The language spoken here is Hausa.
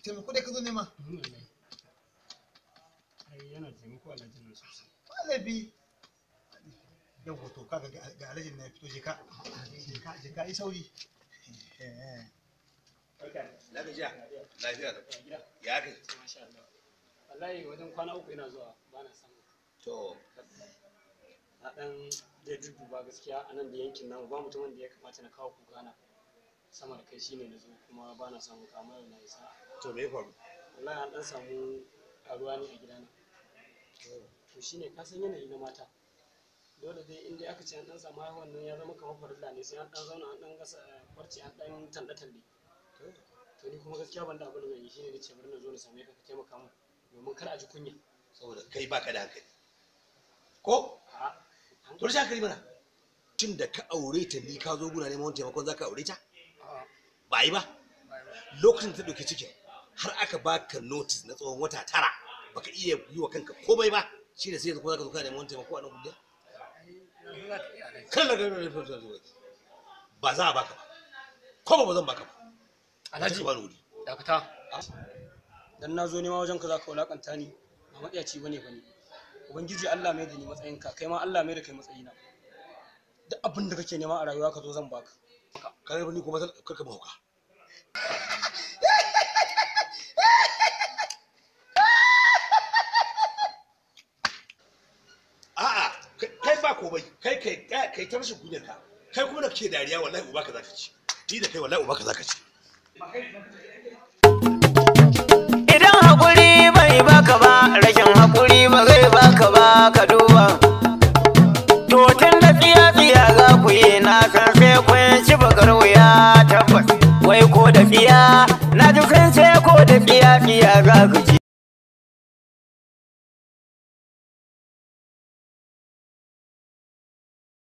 Taimako dai ka zo nema. Ai yana taimako alhajin nan sosai. Ba laifi. Yawwa to kaga ga alhajin na ya fito, je ka. Je ka, je ka yi sauri. Na gajiya. Lafiya lau. Ya kai. Masha Allah. Wallahi wajen kwana 3 ina zuwa ba na samu. To Na dan dai dudduba gaskiya a nan da yankin namu ba mutumin da ya kamata na kawo kuka na sama da kai, shine na zo kuma ba na samu kamar na isa. To me ya faru? Wallahi an dan samu karuwa ne a gidana. To shine ka san yanayi na mata. Dole dai in dai aka ce an dan samu haihuwan nan ya zama kamar farilla ne, sai an dan zauna an dan gasa farce an dan tanɗe tanɗe. To ni kuma gaskiya ban da abin da zan yi, shine nace bari na zo na same ka ka taimaka min domin kar a ji kunya. Saboda kai baka da hankali. Ko? A'a. To rashin hankali mana. Tun da ka aure ta ni ka zo guna neman wani taimakon za ka aure ta? Ba yi ba. Lokacin da ta ɗauki cikin har aka baka notice na tsawon wata 9 baka iya yi wa kanka komai ba, shi ne sai yanzu kuma za ka zo kana neman wani taimako a nan gudiya? Kan da gani ba za a baka ba. Ko ba zan baka ba. Alhaji. Ba ni wuri. Dakata. Dan na zo nema wajen ka za ka wulakanta ni, ba matsiyaci bane bane. Ubangiji Allah mai da ni matsayinka, kai ma Allah mai da kai matsayina. Duk abin da kake nema a rayuwa ka zo zan baka. Ka rabu ni kuma kar ka hauka. A'a, kai ba komai, kai kai kai ta rashin kunyar ka. Kai kuma da kake dariya wallahi uba ka zaka ci. Ni da kai wallahi uba ka zaka ci. Idan haƙuri bai baka ba, rashin haƙuri ba zai baka ba, ka duba. To tun da tsiya-tsiya za ku yi, na san sai kun ci bakar wuya tabbas. Wai ko da tsiya, na ji sun ce ko da tsiya-tsiya za ku ci.